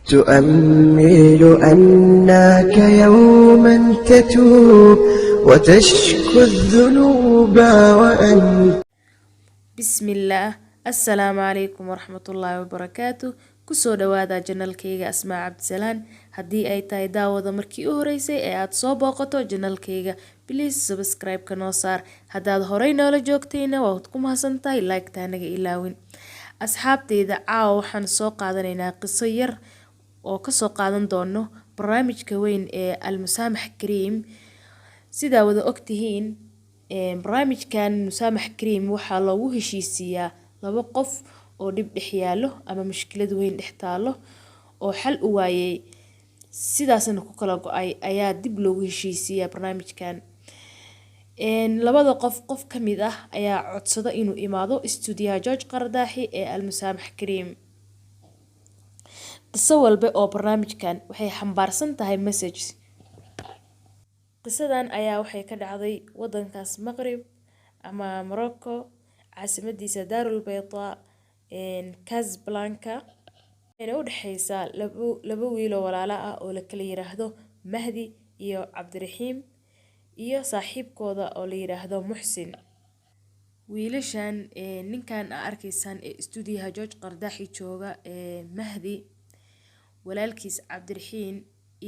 تؤمل أنك يوما تتوب وتشكو الذنوب وأنت Bismillaah, assalaamu calaykum waraxmatullaahi wabarakaatu. Kusoo dhawaada channelkayga Asmaa Cabdisalaan. Haddii ay tahay, daawada, markii u horeysay ee aad soo booqato channelkayga, please subscribe-ka noo saar. Haddaad horey noola joogtayna, waad ku mahadsan tahay, like-ta naga ilaawin. Asxaabteyda, caawa waxaan soo qaadanaynaa qiso yar oo kasoo qaadan doono barnaamijka weyn ee Almusaamax Kariim. Sidaa wada ogtihiin, barnaamijkan Musaamax Kariim waxaa loogu heshiisiiyaa laba qof oo dhib dhex yaalo ama mushkilad weyn dhex taalo oo xal u waayey, sidaasna ku kala go-ay ayaa dib loogu heshiisiiyaa barnaamijkan. Labada qof, qof ka mid ah ayaa codsada inuu imaado istuudiyaha George Qardaaxi ee Almusaamax Kariim. Qiso walba oo barnaamijkan waxay xambaarsan tahay message. Qisadan ayaa waxay ka dhacday wadankaas Maqrib ama Morocco, caasimadiisa Daarul Bayda, Casablanca. Waxayna u dhexeysaa labo wiil oo walaalo ah oo la kala yiraahdo Mahdi iyo Cabdiraxiim iyo saaxiibkooda oo la yiraahdo Muxsin. Wiilashan, ninkan aa arkaysaan ee istuudiyaha George Qardaaxi jooga ee Mahdi, walaalkiis Cabdiraxiim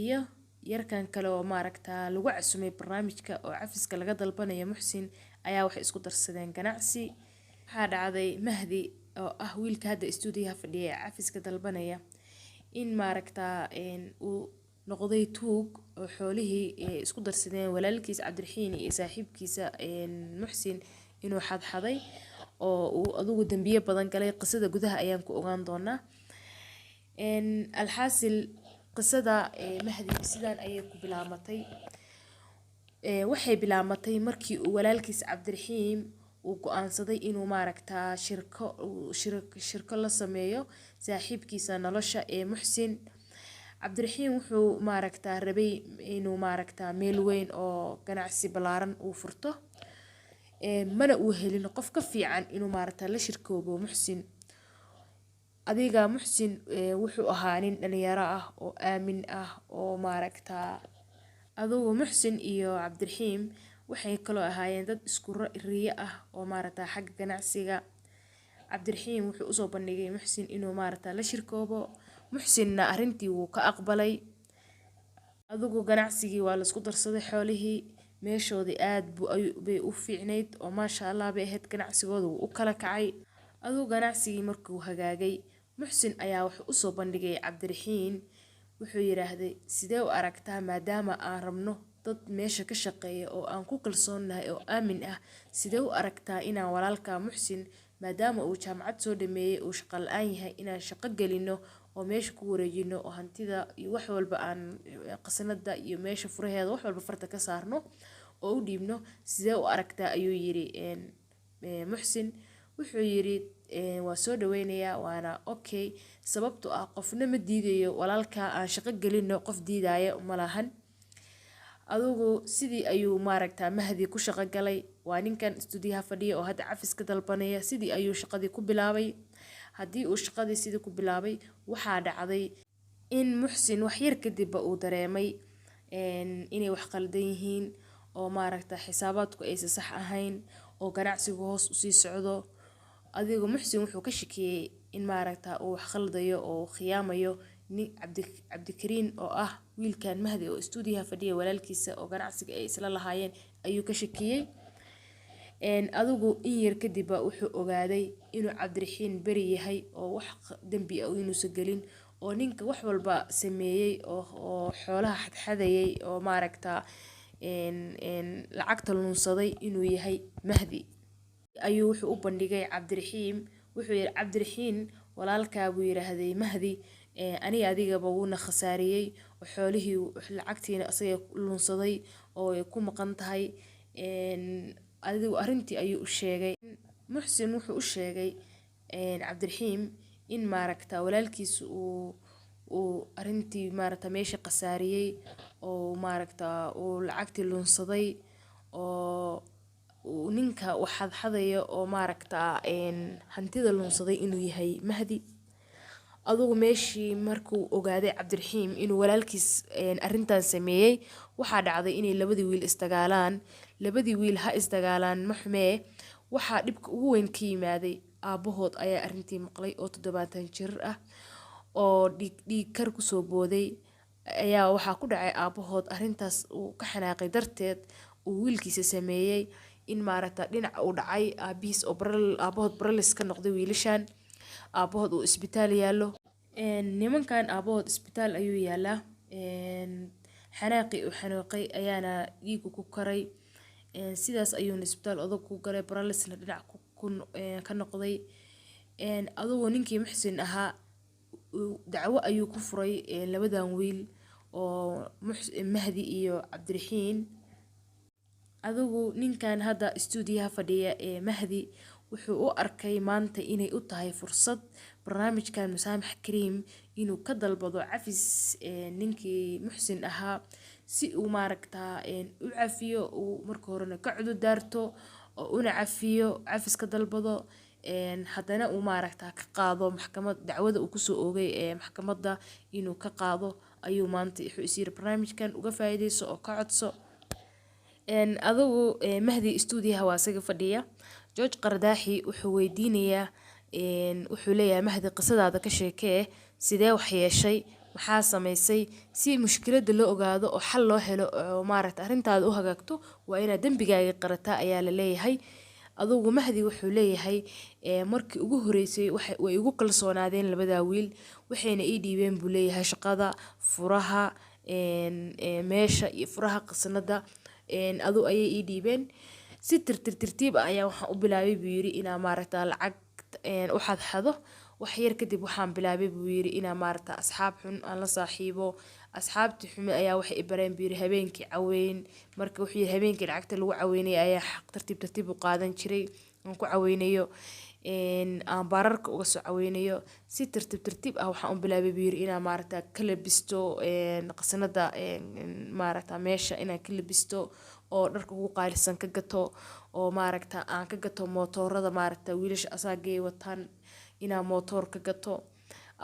iyo yarkan kale oo maaragtaa lagu casumay barnaamijka oo cafiska laga dalbanayo, Muxsin, ayaa waxay isku darsadeen ganacsi. Waxaa dhacday Mahdi, oo ah wiilka hadda istuudiyaha fadhiya ee cafiska dalbanaya, in maaragtaa uu noqday tuug oo xoolihii isku darsadeen walaalkiis Cabdiraxiin iyo saaxiibkiisa Muxsin inuu xadxaday oo uu adugu dambiye badan galay. Qisada gudaha ayaan ku ogaan doonaa. Alxaasil, qisada Mahdi sidaan ayay ku bilaabatay. Waxay bilaabatay markii uu walaalkiis Cabdiraxiim uu go'aansaday inuu maaragtaa shirko la sameeyo saaxiibkiisa nolosha ee Muxsin. Cabdiraxiim wuxuu maaragtaa rabay inuu maaragtaa meel weyn oo ganacsi ballaaran uu furto, mana uu helin qof ka fiican inuu maaragtaa la shirkoobo Muxsin. Adiga Muxsin wuxuu ahaa nin dhalinyaro ah oo aamin ah oo maaragtaa. Adugu Muxsin iyo Cabdiraxiim waxay kaloo ahaayeen dad isku riyo ah oo maaragtaa xagga ganacsiga. Cabdiraxiim wuxuu usoo bandhigay Muxsin inuu maaragtaa la shirkoobo. Muxsinna arrintii wuu ka aqbalay. Adugu ganacsigii waa laisku darsaday, xoolihii meeshoodii aad bay u fiicnayd oo maasha Allah bay ahayd, ganacsigooda wuu u kala kacay. Adugu ganacsigii markuu hagaagay, Muxsin ayaa wuxuu usoo bandhigay Cabdiraxiim. Wuxuu yiraahday, "Sidee u aragtaa, maadaama aan rabno dad meesha ka shaqeeya oo aan ku kalsoonnahay oo aamin ah, sidee u aragtaa inaan walaalka Muxsin, maadaama uu jaamacad soo dhameeyay, uu shaqo la-aan yahay, inaan shaqo gelino oo meesha ku wareejino oo hantida iyo wax walba aan qasanada iyo meesha furaheeda wax walba farta ka saarno oo u dhiibno? Sidee u aragtaa?" ayuu yiri Muxsin. Wuxuu yiri, "Waa soo dhaweynayaa, waana okay, sababtoo ah qofna ma diidayo walaalka aan shaqo gelino, qof diidaya ma lahan." Adugu sidii ayuu maaragtaa Mahdi ku shaqo galay. Waa ninkan istuudiyaha fadhiya oo hadda cafis ka dalbanaya. Sidii ayuu shaqadii ku bilaabay. Haddii uu shaqadii sidii ku bilaabay, waxaa dhacday in Muxsin wax yar kadibba uu dareemay inay wax qaldan yihiin oo maaragta xisaabaadku aysan sax ahayn oo ganacsigu hoos usii socdo. Adigu Muxsin wuxuu ka shakiyey in maaragta uu wax khaldayo oo uu khiyaamayo nin Cabdikariin, oo ah wiilkan Mahdi oo istuudiyaha fadhiya walaalkiisa oo ganacsiga ay isla lahaayeen ayuu ka shakiyey. Adigu in yar kadib wuxuu ogaaday inuu Cabdiraxiin beri yahay oo wax dembi ah inuusan gelin, oo ninka wax walba sameeyey oo xoolaha xadxadayay oo maaragta lacagta lunsaday inuu yahay Mahdi. Ayuu wuxuu u bandhigay Cabdiraxiim. Wuxuu yiri, "Cabdiraxiin, walaalkaa," buu yiraahday, "Mahdi aniga adigaba wuuna khasaariyey oo xoolihii lacagtiina asaga lunsaday oo ay ku maqan tahay." Adigu arrintii ayuu u sheegay. Muxsin wuxuu u sheegay Cabdiraxiim in maaragta walaalkiis uu arrintii maaragta meesha khasaariyey oo maaragta uu lacagtii lunsaday oo uu ninka wax xadxadaya oo maaragta hantida lunsaday inuu yahay Mahdi. Adugu meeshii markuu ogaaday Cabdiraxiim inuu walaalkiis arrintan sameeyey, waxaa dhacday inay labadii wiil isdagaalaan. Labadii wiil ha isdagaalaan, ma xumee, waxaa dhibka ugu weyn ka yimaaday aabahood ayaa arrintii maqlay, oo 70 jir ah oo dhiig dhiig kar kusoo booday ayaa waxaa ku dhacay aabahood. Arrintaas uu ka xanaaqay darteed uu wiilkiisa sameeyey in maaragta dhinaca uu dhacay aabihiis, oo aabahood paralysis ka noqday wiilashan, aabahood uu isbitaal yaallo. Nimankan aabahood isbitaal ayuu yaalaa. Xanaaqii uu xanaaqay ayaana dhiigu ku karay, sidaas ayuuna isbitaal odag ku galay, paralysisna dhinac ka noqday. Adugoo ninkii Muxsin ahaa dacwo ayuu ku furay labadan wiil oo Mahdi iyo Cabdiraxiin. Adigu ninkan hadda istuudiyaha fadhiya ee Mahdi wuxuu u arkay maanta inay u tahay fursad barnaamijkan Musaamax Kariim inuu ka dalbado cafis ninkii Muxsin ahaa, si uu maaragtaa u cafiyo, uu marka horena ka cududaarto oo una cafiyo, cafis ka dalbado, haddana uu maaragtaa ka qaado maxkamad dacwada uu kusoo oogay ee maxkamadda inuu ka qaado ayuu maanta wuxuu is yiri barnaamijkan uga faa'iideyso oo ka codso. Adigu Mahdi istuudiyaha waa isaga fadhiya. George Qardaaxi wuxuu weydiinayaa, wuxuu leeyahay: "Mahdi, qisadaada ka sheekee, sidee wax yeeshay, maxaa samaysay?" Si mushkiladda loo ogaado oo xal loo helo oo maaragta arrintaada u hagaagto, waa inaad dembigaaga qirataa ayaa la leeyahay. Adugu Mahdi wuxuu leeyahay: "Markii ugu horeysay way igu kalsoonaadeen labadaa wiil, waxayna ii dhiibeen," buu leeyahay, "shaqada, furaha meesha iyo furaha qasnada adu ayay ii dhiibeen. Si tartiib tartiib ah ayaa waxaan u bilaabay," buu yiri, "inaan maaragta lacag u xadxado. Wax yar kadib waxaan bilaabay," buu yiri, "inaan maaragta asxaab xun aan la saaxiibo. Asxaabtii xume ayaa waxay i bareen," buu yiri, "habeenkii caweyn." Marka wuxuu yiri habeenkii lacagta lagu caweynaya ayaa xaq tartiib tartiib u qaadan jiray, aan ku caweynayo, aan baararka uga soo caweynayo. Si tartiib tartiib ah waxaan u bilaabay," buu yiri, "inaan maaragta ka labisto qasnada, maaragta meesha inaan ka labisto oo dharka ugu qaalisan ka gato, oo maaragta aan ka gato mootoorada, maaragta wiilasha asaagay wataan inaan mootoor ka gato."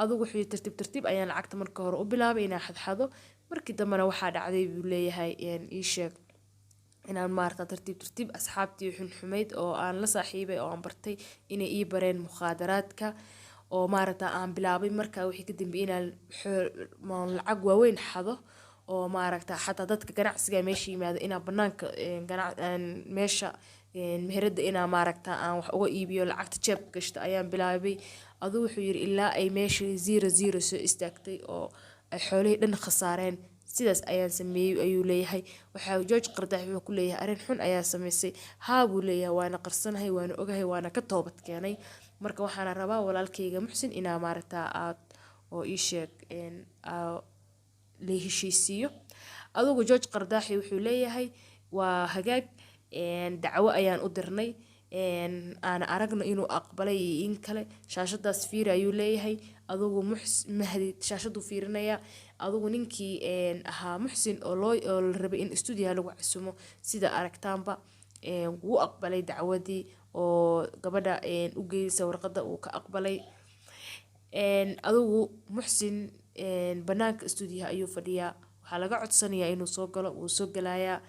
Adugu wuxuu yiri tartiib tartiib ayaan lacagta marka hore u bilaabay inaan xadxado. Markii dambena waxaa dhacday, buu leeyahay, ii sheeg, inaan maaragta tartiib tartiib asxaabtii xunxumayd oo aan la saaxiibay oo aan bartay inay ii bareen mukhaadaraadka, oo maaragta aan bilaabay markaa wixii ka dambeeyay inaan lacag waaweyn xado, oo maaragta xataa dadka ganacsiga meesha yimaado inaan banaanka meesha meherada inaan maaragta aan wax uga iibiyo, lacagta jeebka gashta ayaan bilaabay. Aduu wuxuu yiri ilaa ay meeshii 0-0 soo istaagtay oo ay xoolihii dhan khasaareen, sidaas ayaan sameeyey, ayuu leeyahay. Waxaa George Qardaax wuxuu ku leeyahay: "Arrin xun ayaa samaysay." "Haa," buu leeyahay, "waana qarsanahay, waana ogahay, waana ka toobad keenay. Marka waxaana rabaa walaalkayga Muxsin inaa maaragta aad oo ii sheeg la heshiisiiyo." Adugu George Qardaaxi wuxuu leeyahay: "Waa hagaag, dacwo ayaan u dirnay, aan aragno inuu aqbalay iyo in kale. Shaashadaas fiiri," ayuu leeyahay. Adugu Mahdi shaashaduu fiirinaya. Adugu ninkii ahaa Muxsin oo loo oo la rabay in stuudiyaha lagu casumo, sida aragtaanba wuu aqbalay dacwadii, oo gabadha u geynaysa warqadda uu ka aqbalay. Adugu Muxsin banaanka stuudiyaha ayuu fadhiyaa. Waxaa laga codsanayaa inuu soo galo. Wuu soo galayaa.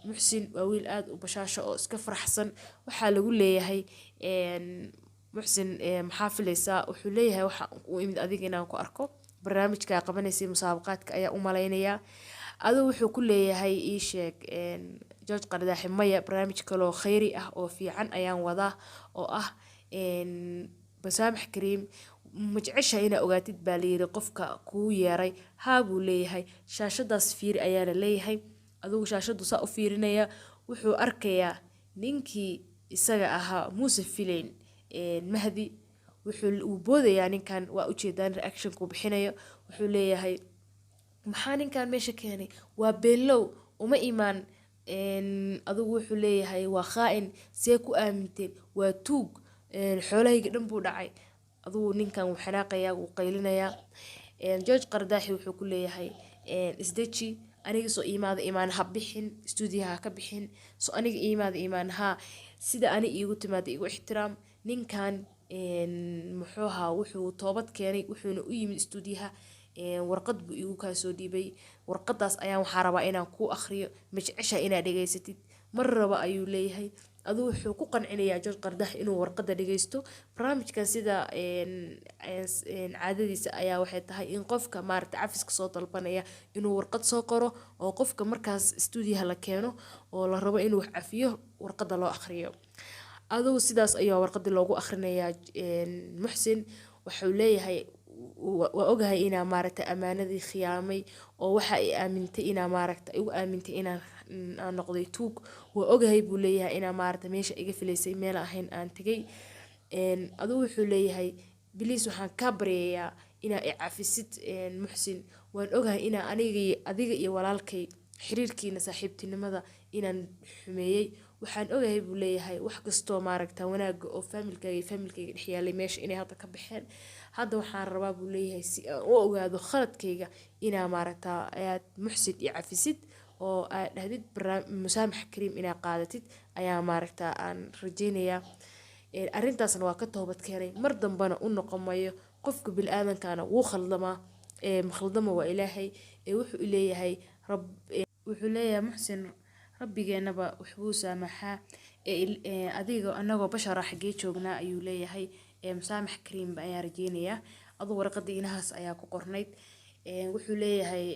Muxsin waa wiil aada u bashaasho oo iska faraxsan. Waxaa lagu leeyahay: "Muxsin, maxaa filaysaa?" Wuxuu leeyahay: "Waxa u imid adiga inaan ku arko, barnaamijkaa qabanaysay musaabaqaadka ayaa u malaynayaa." Adigu wuxuu ku leeyahay, ii sheeg, George Qardaaxi: "Maya, barnaamij kaloo khayri ah oo fiican ayaan wadaa oo ah Masaamax Kariim. Ma jeceshahay inaa ogaatid?" baa layiri qofka kuu yeeray. "Haa," buu leeyahay. "Shaashadaas fiiri," ayaa la leeyahay. Adugu shaashadu saa u fiirinaya, wuxuu arkayaa ninkii isaga ahaa. Muuse filayn Mahdi. Wuxuu uu boodayaa ninkan, waa ujeedaan reactionkuu bixinayo. Wuxuu leeyahay: "Maxaa ninkan meesha keenay? Waa beenlow, uma imaan." Adugu wuxuu leeyahay: "Waa khaa'in, see ku aaminteen? Waa tuug, xoolahayga dhan buu dhacay." Adugu ninkan wuu xanaaqayaa, wuu qaylinayaa. George Qardaaxi wuxuu ku leeyahay: "Isdeji, aniga soo iimaada imaan, ha bixin, stuudiyaha ha ka bixin, soo aniga iimaada imaan, haa, sida ani iigu timaada igu ixtiraam ninkan." Muxuu ahaa, wuxuu toobad keenay, wuxuuna u yimid istuudiyaha. Warqad buu igu kaa soo dhiibay. Warqadaas ayaan waxaa rabaa inaan kuu akhriyo. Ma jeceshahay inaad dhegaysatid? Mar raba, ayuu leeyahay. Aduu wuxuu ku qancinayaa George Qardax inuu warqadda dhegeysto. Barnaamijkan sida caadadiisa ayaa waxay tahay in qofka maaragta cafiska soo dalbanaya inuu warqad soo qoro, oo qofka markaas stuudiyaha la keeno oo la rabo inuu wax cafiyo warqadda loo akhriyo. Adugu sidaas ayaa warqadii loogu akhrinayaa. Muxsin wuxuu leeyahay, waa ogahay inaa maaragta ammaanadii khiyaamay, oo waxa ay aamintay inaa maaragta igu aamintay inaan aan noqday tuug. Waa ogahay, buu leeyahay, inaa maaragta meesha iga filaysay meel ahayn aan tegay. Adugu wuxuu leeyahay, please, waxaan kaa baryayaa inaa i cafisid. Muxsin, waan ogahay inaa aniga, adiga iyo walaalkay xiriirkiina saaxiibtinimada inaan xumeeyey. Waxaan ogahay, buu leeyahay, wax kastoo maaragta wanaaga oo familykaaga iyo familykayga dhex yaalay meesha inay hadda ka baxeen. Hadda waxaan rabaa, buu leeyahay, si aan u ogaado khaladkayga, inaa maaragta aad Muxsin i cafisid oo aad dhahdid musaamax kariim inaa qaadatid ayaa maaragta aan rajeynayaa. Arrintaasna waa ka toobad keenay, mar dambana u noqon mayo. Qofka bini'aadankana wuu khaldamaa, khaldama waa Ilaahay. Wuxuu leeyahay rab, wuxuu leeyahay Muxsin, rabbigeenaba waxbuu saamaxaa, adiga anagoo bashara xaggee joognaa, ayuu leeyahay. Musaamax kariim ayaan rajeynayaa. Aduu warqadii inahaas ayaa ku qornayd. Wuxuu leeyahay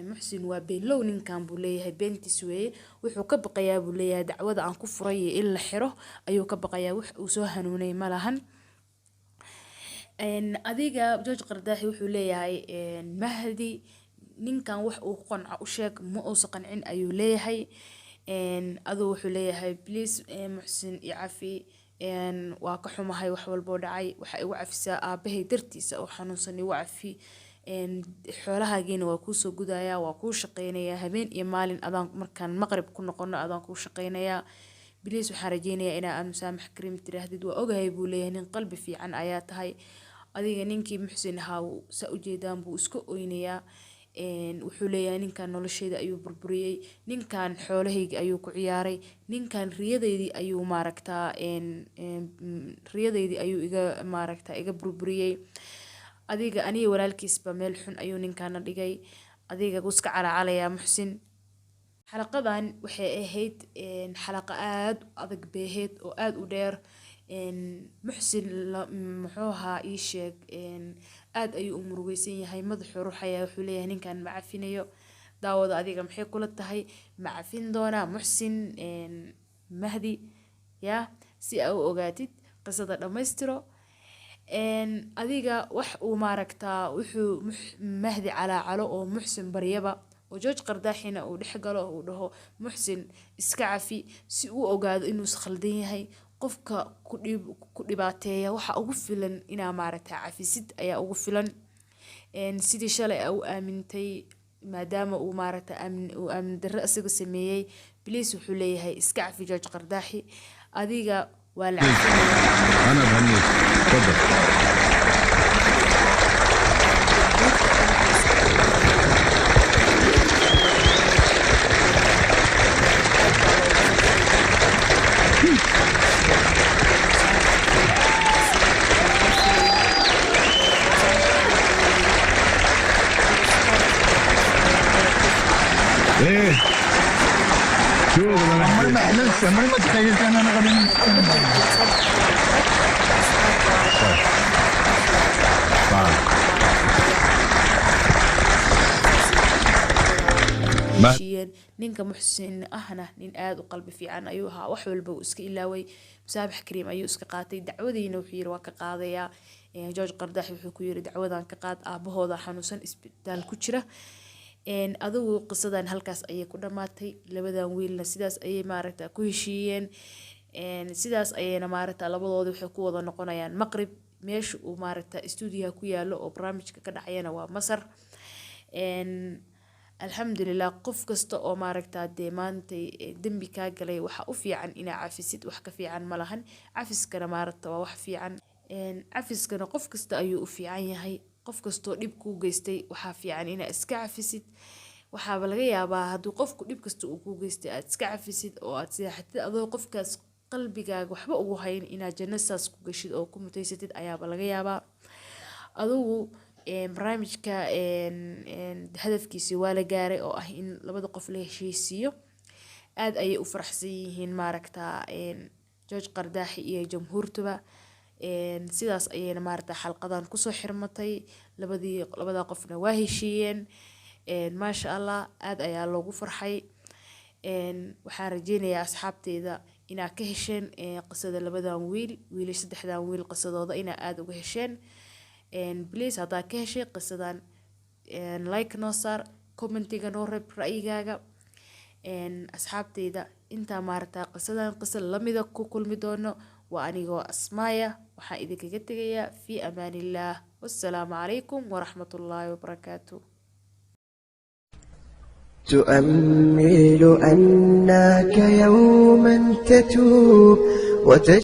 Muxsin, waa beenlow ninkan, buu leeyahay, beentiis weeye. Wuxuu ka baqayaa, buu leeyahay, dacwada aan ku furay iyo in la xiro ayuu ka baqayaa. Wax uu soo hanuunay ma lahan. Adiga George Qardaaxi wuxuu leeyahay, Mahdi, ninkan wax uu ku qanco u sheeg, ma uusa qancin, ayuu leeyahay. Aduu wuxuu leeyahay, please Muxsin, i cafi, waa ka xumahay wax walboo dhacay. Waxa igu cafisaa aabahay dartiisa oo xanuunsan, igu cafi. Xoolahaagiina waa kuusoo gudayaa, waa kuu shaqeynayaa habeen iyo maalin, adaan markaan maqrib ku noqono adaan kuu shaqeynayaa. Please, waxaan rajeynayaa inaa aad musaamax kariim tiraahdid. Waa ogahay, buu leeyahay, nin qalbi fiican ayaa tahay adiga. Ninkii Muxsin ahaa saa ujeedaan buu iska oynayaa. Wuxuu leeyahay, ninkan nolosheyda ayuu burburiyey, ninkan xoolahayga ayuu ku ciyaaray, ninkan riyadeydii ayuu maaragtaa, riyadeydii ayuu iga maaragtaa iga burburiyey. Adiga aniga walaalkiisba meel xun ayuu ninkana dhigay. Adiga wuu iska calaacalayaa Muxsin. Xalaqadan waxay ahayd xalaqa aad u adag bay ahayd oo aad u dheer. Muxsin, muxuu ahaa, ii sheeg, aad ayuu u murugaysan yahay, madaxuu ruxaya. Wuxuu leeyahay, ninkan ma cafinayo. Daawada, adiga maxay kula tahay? Ma cafin doonaa Muxsin Mahdi? Yaa si aa u ogaatid qisada dhammaystiro. Adiga wax uu maaragtaa wuxuu Mahdi calaacalo oo Muxsin baryaba oo George Qardaaxina uu dhex galo oo uu dhaho, Muxsin iska cafi, si uu ogaado inuu is khaldan yahay. Qofka ku dhibaateeya waxa ugu filan inaa maaragtaa cafisid ayaa ugu filan. Sidii shalay aa u aamintay, maadaama uu maaragta uu aamin darro isaga sameeyey, please, wuxuu leeyahay, iska cafi George Qardaaxi. Adiga waa la cafinayaa. انا بهنيك، تفضل. Buurta dhinaciisa aad baa loogu farxay. Musaamax kariim lama filayn. Musaamax kariim ayuu yiri. ايه، شو بدنا عمري نحكي؟ ما حلمت، عمري ما تخيلت ان انا غادي نكون Musaamax kariim aad baa تعال. ما Heshiiyeen. Ninka Muxsin ahna nin aada u qalbi fiican ayuu ahaa, wax walba uu iska ilaaway, musaamax kariim ayuu iska qaatay. Dacwadiina wuxuu yiri, waa ka qaadayaa. George Qardaaxi wuxuu ku yiri, dacwadan ka qaad, aabahooda xanuunsan isbitaal ku jira. Adigu qisadan halkaas ayay ku dhammaatay. Labadan wiilna sidaas ayay maaragta ku heshiiyeen. Sidaas ayayna maaragta labadooda waxay ku wada noqonayaan maqrib. Meesha uu maaragta stuudiyaha ku yaalo oo barnaamijka ka dhacayana waa Masar. Alxamdulilah, qof kasta oo maaragta dee maantay dembi kaa galay, waxa u fiican inaa cafisid, wax ka fiican ma lahan. Cafiskana maaragta waa wax fiican. Cafiskana qof kasta ayuu u fiican yahay. Qof kastoo dhib kuu geystay waxaa fiican inaa iska cafisid. Waxaaba laga yaabaa hadduu qofku dhib kasta uu kuu geystay aad iska cafisid oo aad seexatid adoo qofkaas Qalbigaaga waxba ugu hayn inaad janno saas ku gashid oo ku mutaysatid ayaaba laga yaabaa. Adugu barnaamijka hadafkiisi waa la gaaray, oo ah in labada qof la heshiisiiyo. Aad ayay u faraxsan yihiin, maaragtaa, George Qardaaxi iyo jamhuurtuba. Sidaas ayayna, maaragta, xalqadan kusoo xirmatay. Labada qofna waa heshiiyeen, maasha Allah, aad ayaa loogu farxay. Waxaan rajeynayaa, asxaabteyda, inaad ka hesheen qisada labadan wiil, wiilasha saddexdan wiil qisadooda inaa aada uga hesheen. Please, haddaa ka heshay qisadan, like noo saar, commentiga noo reeb ra'yigaaga. Asxaabteyda, intaa, maaragtaa, qisadan qisa lamida ku kulmi doono, waa anigoo Asmaaya. Waxaan idinkaga tegayaa fi amaanillaah. Wassalaamu calaykum waraxmatullaahi wabarakaatu. تؤمل أنك يوما تتوب وتجد